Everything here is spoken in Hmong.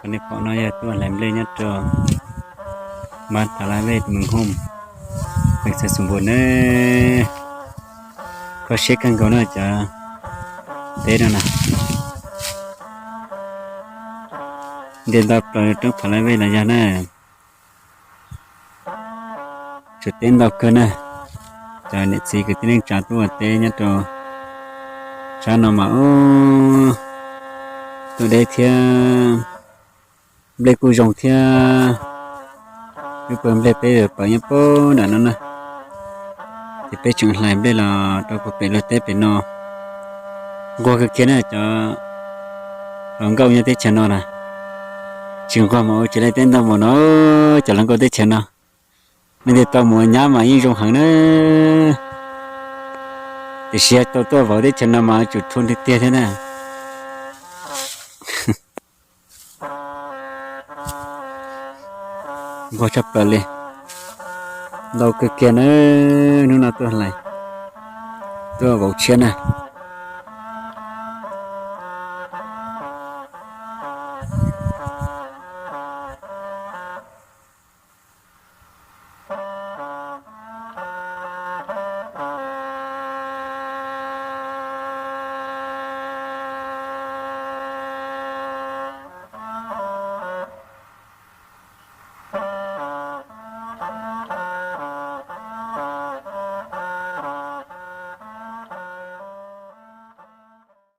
Nej pom no yog tuaj hlais nplej nyob rau Mab Thav Lab Vej, Moos Hooj, xeev Xais Xoom Npuas na. Kho siab kawg nkaus na cov teb no na. Nce ntau plaws roob Thav Lab Vej los yog na. Tsuas teb ntau kawg na. Cov niam txiv kwv tij neej tsa tuaj ua teb nyob rau sab no mas ub, tuaj deb thiab, nplej kuj zoo thiab. Lub pawg nplej peb paws nyob puag nram no na, ces peb tseem hlais nplej los rau puag pem lub teb pem no. Nquag kawg kiag na cov hluas nkauj nyob teb chaws no na. Tsis nquag mas ua tsis laib teb ntau mus no, cov hluas nkauj teb chaws no. Nej thiaj tau mus nyab mas yeej zoo heev na. Tiam sis yog tau tuaj vauv teb chaws no mas tsum thuam tiag tiag thiab na. Nquag tshaj plaws li. Ntau kawg kiag na, hnub no tuaj hlais, tuaj vauv tshiab na.